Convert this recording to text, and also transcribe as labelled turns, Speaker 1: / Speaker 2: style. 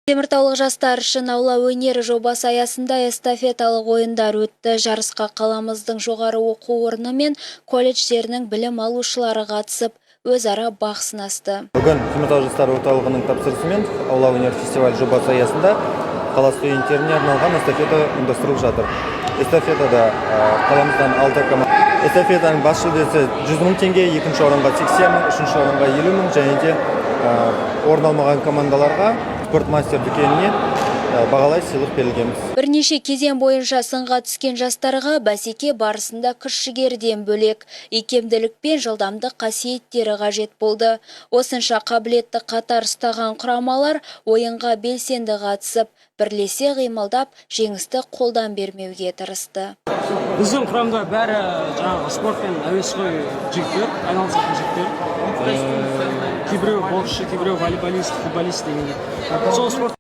Speaker 1: Теміртаулық жастар үшін «Аула өнері» жобасы аясында эстафеталық ойындар өтті. Жарысқа қаламыздың жоғары оқу орны мен колледждерінің білім алушылары қатысып, өзара бақ сынасты.
Speaker 2: Бүгін Теміртау жастар орталығының тапсырысымен «Аула өнер» фестиваль жобасы аясында қала студенттеріне арналған эстафета ұйымдастырылып жатыр. Эстафетада қаламыздан алты команда. Эстафетаның бас жүлдесі 100 мың теңге, екінші орынға 80 мың, үшінші орынға 50 мың және де орын алмаған командаларға «Спортмастер» дүкеніне бағалай сыйлық берілгенбіз.
Speaker 1: Бірнеше кезең бойынша сынға түскен жастарға бәсеке барысында күш-жігерден бөлек, икемділік пен жылдамдық қасиеттері қажет болды. Осынша қабілетті қатар ұстаған құрамалар ойынға белсенді қатысып, бірлесе қимылдап, жеңісті қолдан бермеуге тырысты.
Speaker 3: Біздің құрамда бәрі жаңағы спортпен әуесқой жігіттер, айналысатын жігіттер. Кейбіреу боксшы, кейбіреу волейболист, футболист дегендей. Сол спорт